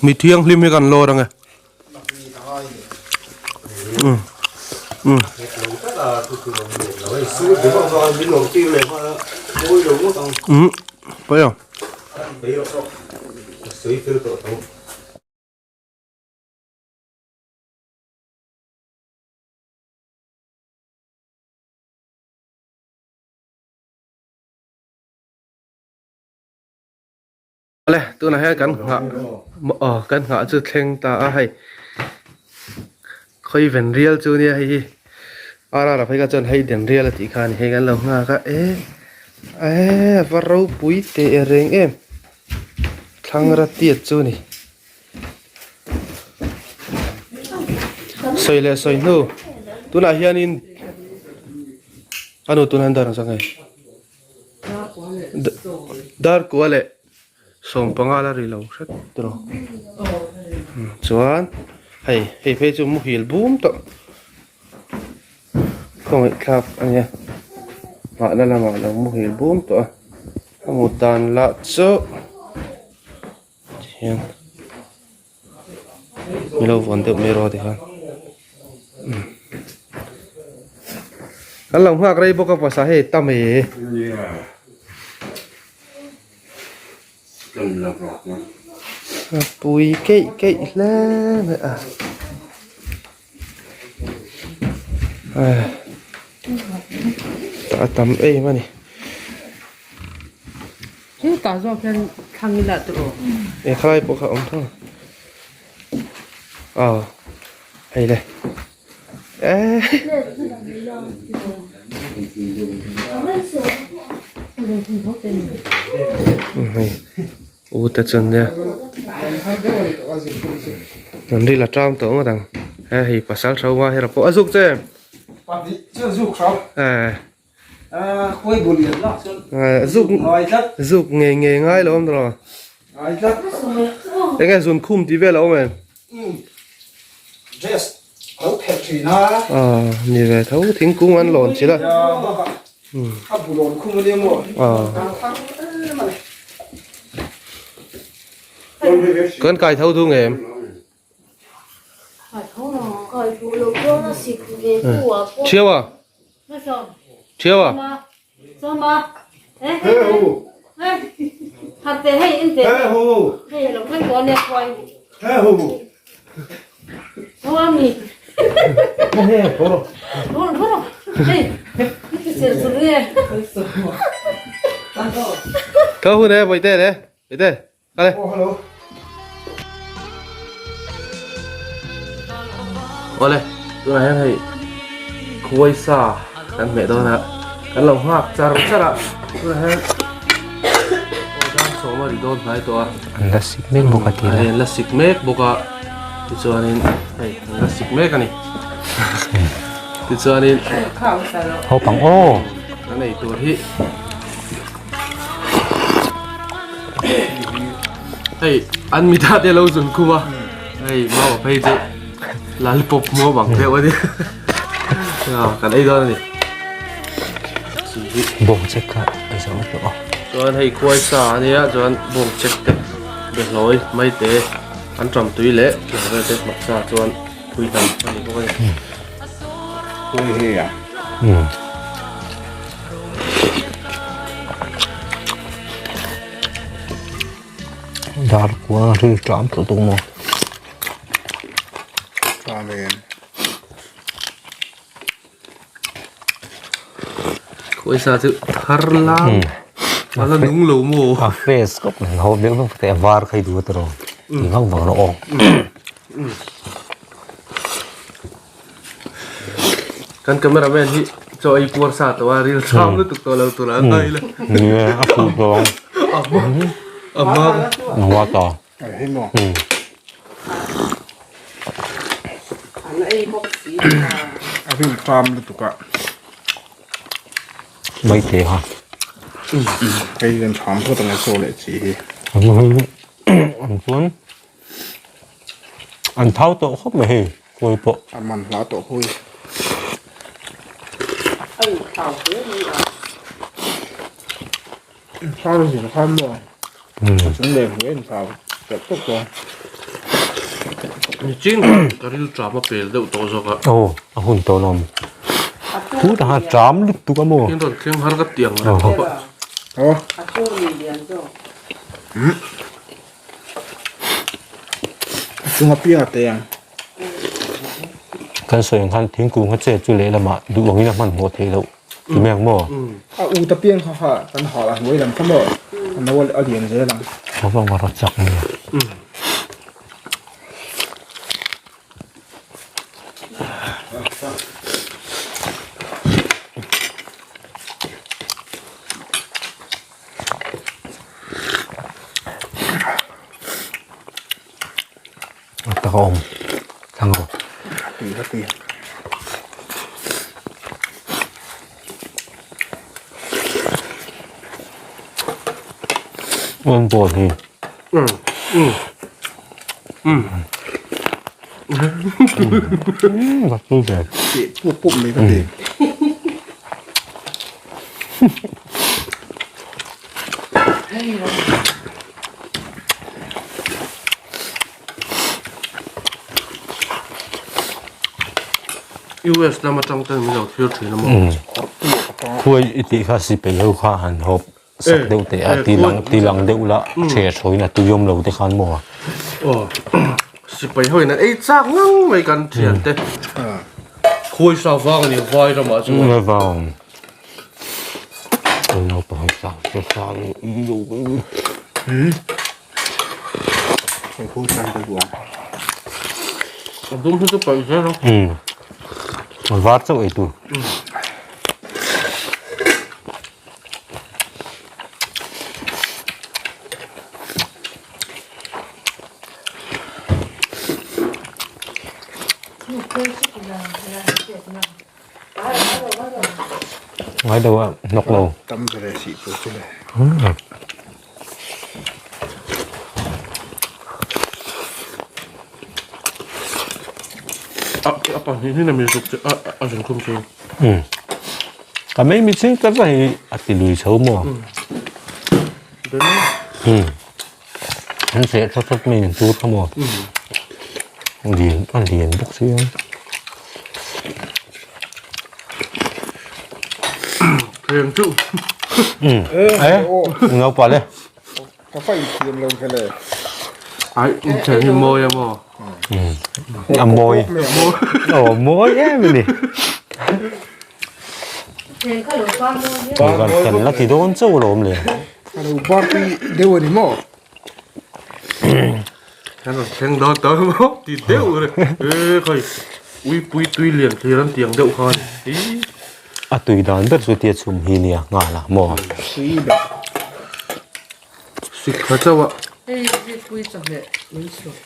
Mi thianghlim hi kan lawr ange. Um. Um. Um. Pai a. Le tunah hian kan nghah aw kan nghah chu thleng ta a hei khawi ven rial chu nia hei hi ar ar a phei kha chuan hei den rial a tih kha a ni hei kan lo nghak a e e a va ropui teh reng em thlangra tiat chu a ni. Sawi leh sawi hnu tunah hianin a nu tunah hian dar ang sang hei dar kua leh sawm panga la ri lo hret tawh chuan hei hei phei chu muhil bum tawh khawngaih thlak a nia nghahna lamah lo muhil bum tawh a a mut dan lah chu. Tihian min lo vawn deuh mai rawh tikhan umm kan lo nghak rei bawk a pawisa hei tam e a pui keih keih hle mai a a tam em a ni. Chu tah zawk hian thlang ila tawh aw. E khalai pawh kha awm tho. Aw hei le. E. Hei u te chuan nia. An ril a ṭam tawh ngawt ang. He hei pasal hrau hma her pawh a zuk che em? E. Zuk zuk ngei ngei ngai lo awm tawh enge zun khum tih vel a awm em ah ni ve tho thingkung an lawn chilh a kan kai tho thung em. Thiau a Thiau a Tho hun e Bawihte le Bawihte. Kal e. Awle, tunah hian hei khuai sa kan hmeh dawn a, kan lo nghak char char a, tunah hian aw dam sawm a ri dawn hnai tawh a. An la sik mek bawk a ti la. An la sik mek bawk a, tichuanin hei an la sik mek a ni. Tichuanin Ho pang aw. Kan ei tur hi. Hei an mita te lo zun khum a hei mau phei chu lollipop hmuam ang deuh a ni kan ei dawn a ni bawng chek kha ei zo tawh a chuan hei khuai sa a nia chuan bawng chek te behlawi mai te an ṭam tui leh tiang vel te hmarcha chuan phui hnam a ni bawk a ni. Dar kua ril tlam tawh tuk maw. Khuaisa chu thar lam a la nung lo maw. A fresh khawp mai ho deuh vek te a var kha i duh a tiraw ti vang vang rawh aw. Kan cameraman hi chaw ei puar sa tawh a ril ṭham lutuk tawh lo tur a ngai la. Ni e, a fuh tawh ang. A hma. A hma ta. A ril ṭham lutuk a. Maite ha. Hei hian ṭham phawt ang e chaw leh chi hi. An chuan. An thau tawh khawp mai hei khawi pawh. A man hla tawh khawi. Thau zin khan maw. A chung leh hmuh en thau tawp tawp tawh. Nichin ka ril ṭam a pel deuh tawh zawk a. Aw, a hun tawh lawm. Thu ta khan ṭam lutuk a maw? In rawn thleng har ka ti ang reng khawp a. Aw. A chung a piang a te ang. Kan sawi ang khan thingkung a chet chu lehlamah duh angin a hmanhmawh theih loh ti mai ang maw? A ut a piang kha kha kan hal a hnuai lam kha maw a no a lian zel ang. A vang a rawt chak nia. A tak a awm thlang rawh. Tui ka ti. Eng ball hi. Ka tui ve. Tih pup pup mai ka ti. US lam atang ten min lo thlir thin a maw? Khuai i tih kha sipai ho kha han hawp sak deuh teh a ti lang ti lang deuh la a the in a tui awm lo te khan maw? Aw sipai ho in an ei chak ngang mai kan thian te. Khuai sa vang a ni vai ramah chuan. Vai vang. Naupang sa sa A dum hi chu paih zel a. A var chauh ei tur. Ngai deuh a hnawk lo. Tam ve sih tur chu le. A pahnih hi na mi zuk che a a zin khum che. Ka mei mi ching tak hi a ti lui chho maw. An seh thawt thawt mai in tur kha maw. Lian a lian bawk si a. Theng chu. Eh, naupa le. Ka fa in thiam lo ve le. Ai, in theng hi mawi a maw? A mawi. Oh, mawi em a ni. Kan la ti dawn chauh alawm le. Ka lo bar tui deuh a ni maw? Kan rawn thleng dawn ta maw ti deuh re. E khai uipui tui lian thlir an tiang deuh khan i. A tui dan ber chu tia chhum hi nia nghal a maw. Tui ber. Sik kha chauh a. Hei zikpui chawhmeh min chhuk.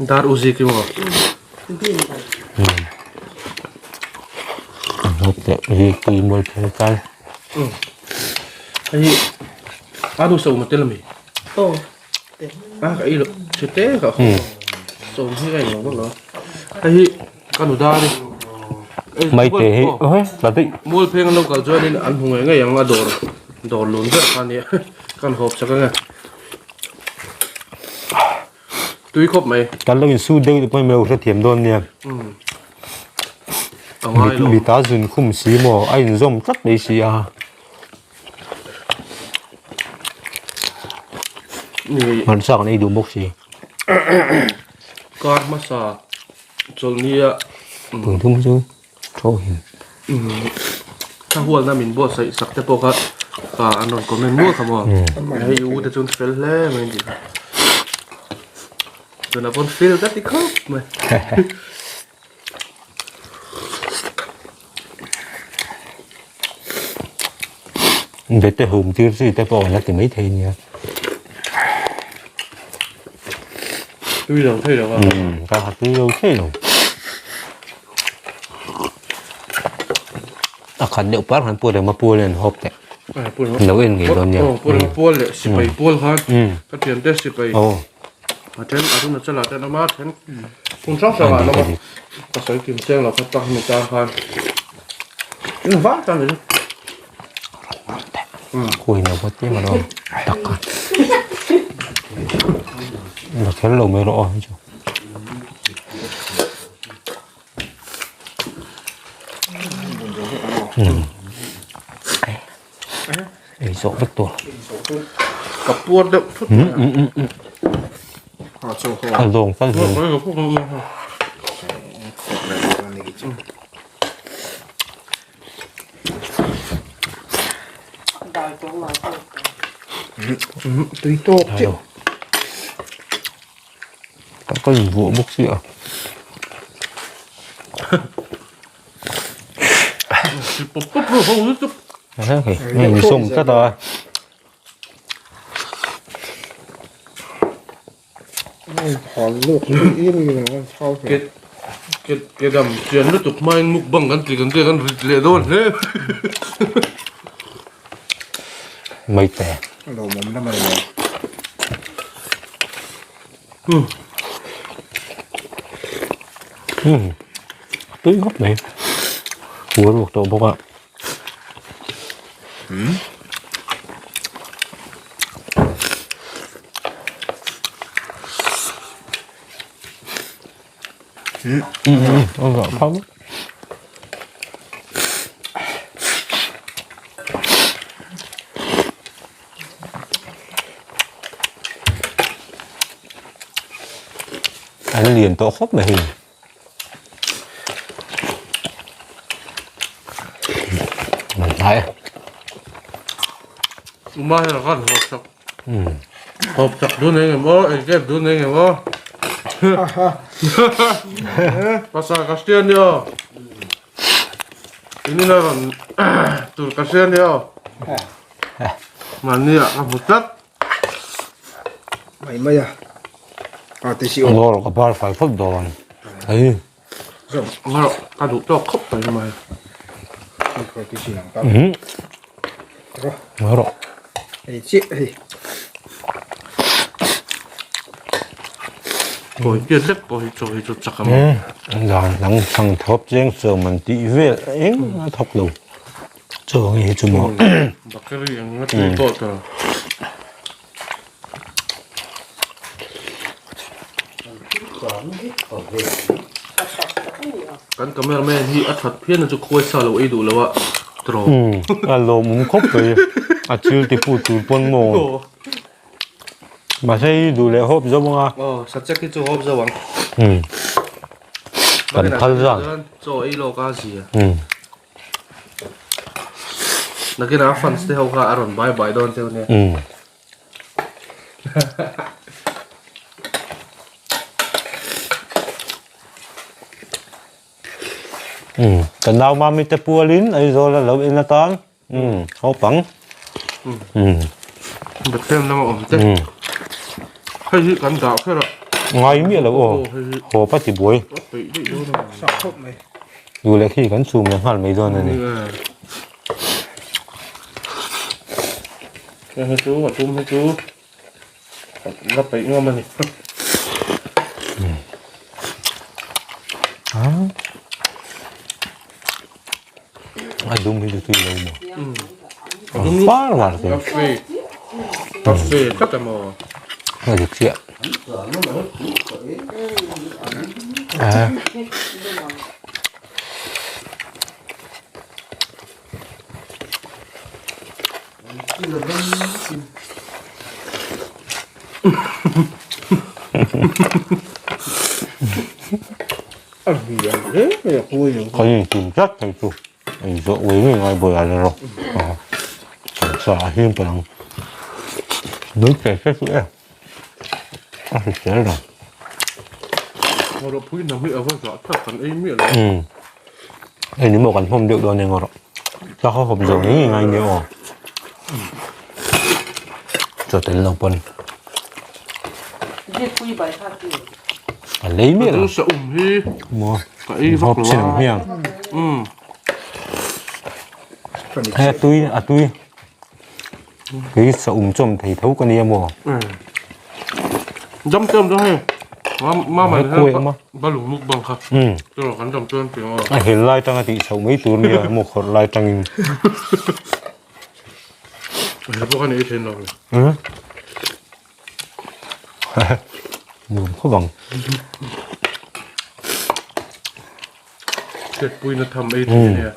Dar u zik emaw. Bin bai. Zikpui mual phel kal. Hei a nu so matel ami. Aw. A ka ei lo chhe te ka khaw. Sawm hi ka ei lo vak lo. Hei ka nu dar hi. Mai te hi oi la daih. Mual pheng an lo kal chuanin an hmu ngei ngei ang a dawr dawr lun ber kha ania kan hawp chak ange. Tui khawp mai. Kan lo insu deuh te pawhin min lo hrethiam dawn nia. A ngai lo. Mita zun khum si maw a inzawm tlat mai si a. Hmarcha kan ei duh bawk si. Kar hmasa chawlhnia. Tun thum chu thaw hin. Thla hualna min buatsaih sak te pawh kha ka an rawn comment mual kha maw. Hei u te chuan fel hle mai an tih kha. Tunah pawn fel ka ti khawp mai. Bete hum tir chi te pawh an la ti mai thei nia. Tui lo thei lo a. Ka ha tui lo thei lo. A khat deuh par khan pu rema pual in hawp teh. Lo en ngei dawn nia. Pu rema pual leh sipai pual khan ka thian te sipai. A then a runa chala te an awm a, a then hmun hrang hrangah an awm a. Ka sawi kim chiang lo kha tak hemi tan khan eng vang tan ni. Khuai no bawt te ma lo tak kha. La kher lo mai rawh aw hei chu. Ei zawh vek tur. Ka puar deuh thut. A lawng tal hi. Tui tawk chiah. Ka invuah bawk si a. Hei sawm tlat a. Ke dam chian lutuk hmain mukbang kan ti kan tia kan rit leh dawn hle. Mai te. Tui khawp mai. Hur bawk tawh bawk a. An lian tawh khawp mai hei. Man hnai a. Uma hi kan hawp chak. Hawp chak dun eng em aw, ei kep dun eng em aw. Pasal ka hria nia. Inin a rawn tur ka hria nia. Mahni ah ka hmu tlat. Mai mai a. A te si aw. Ngawr ka bar fai phawt dawn. Hei. Ngawr ka duh tawk khawp mai mai. Te si lang ta. Ngawr. Hei chi hei. Kawi pian lek pawh hi chaw hi chu chak a maw. Dan dang thang thawp cheng sawm an tih vel eng a thawk lo. Chaw ang hi chu maw. Bakeri ang a tui pawh ta. Kan cameraman hi a that phian na chu khuai sa lo ei duh lo a tawrh. A lawmawm khawp mai a chil ti pu tur pawn maw. Mahse i duh leh hawp zo ang a. Aw sachek hi chu hawp zo ang. Kan phal zan. Chaw ei lawk a zia. Nakin a fans te ho kha a rawn bye bye dawn cheu nia. Ka nau mami te pualin Aizawl a lo en atan naupang. Bethlehem lama awm te. Hei hi kan dah kher a. Ngai miah lo aw. Haw pa ti buai. Duh leh khi kan chhum leh nghal mai dawn a ni. Hei chu a tum hi chu la peih ngam a ni. A dum hi chu tui lo maw? A var var te. A fe. A fe tlat a maw? A dik chiah. Ka inchhun tlat thei chu ei zawh ui ngei ngai buai ala rawh sa a him palh ang nui che che chu e a hrisel lo hei ni maw kan hmawm deuh dawn eng erawh ka hawp zawh ngei ngai nia aw chaw tel lo pawn. A lei miah lo. Sa um hi. Maw. Ka ei vak lo a. Um. He a tui a tui. Kei sa um chawm thei tho ka nia maw. Dam chawm dawn hei. Ma ma ni ha balung muk bang kha. Um. Chu kan dam chuan piang aw. A hel lai tanga tih chhoh mai tur nia maw khawrh lai tangin. He pawh kha ni ei thein lo. Um. Nuam khawp ang. Hriatpuina tham ei thei a nia.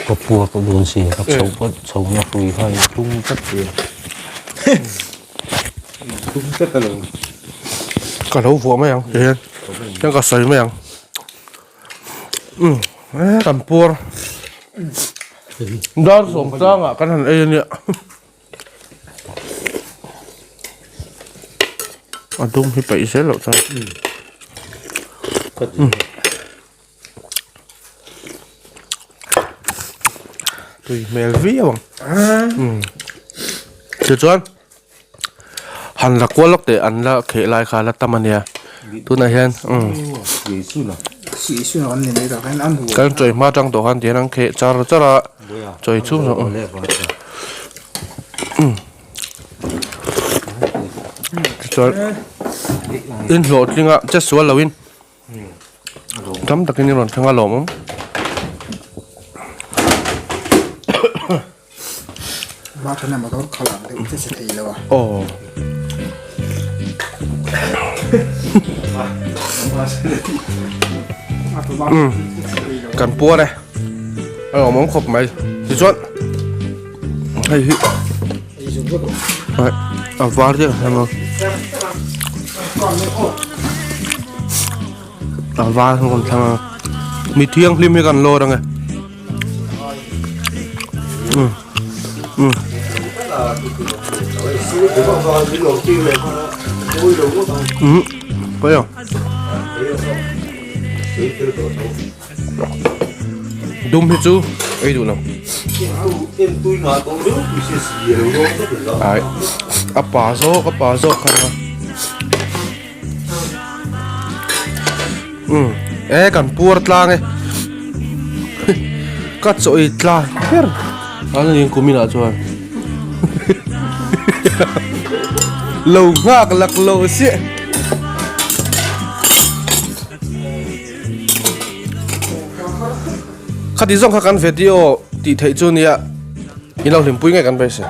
Ka pua ka dawn si ka chho phawt chho na hrui kha in tum tlat zel. Tum tlat alo. Ka lo vuah mai ang tihian hian ka sawi mai ang umm he kan puar dar sawm tlangah kan han ei ania a dum hi paih zel loh chuan Tui hmel viau ang. Umm. Tichuan han la kual lawk teh an la kheh lai kha la tam ania. Tunah hian umm. Kan chawi hma tang tawh khan tihian an kheh char char a chawi chhung zawng umm. Tichuan inhlawhtlinga che sual loin. Tam takin i rawn thleng a lawmawm. Aw. Umm kan puar e a lawmawm khawp mai tichuan hei hi a var deuh ang a a var an rawn thlang a mi thianghlim hi kan lawr ang e umm umm umm pawi ang Dum hi chu ei duh lo. Ai a pa zawk a pa zawk kha nia. Umm e kan puar tlang e. Ka chaw ei tlang ber an ni kumin ah chuan. Lo nghak lak lo siah. Khati zawng kha kan video tih theih chu nia in lo hlimpui nge kan beisei.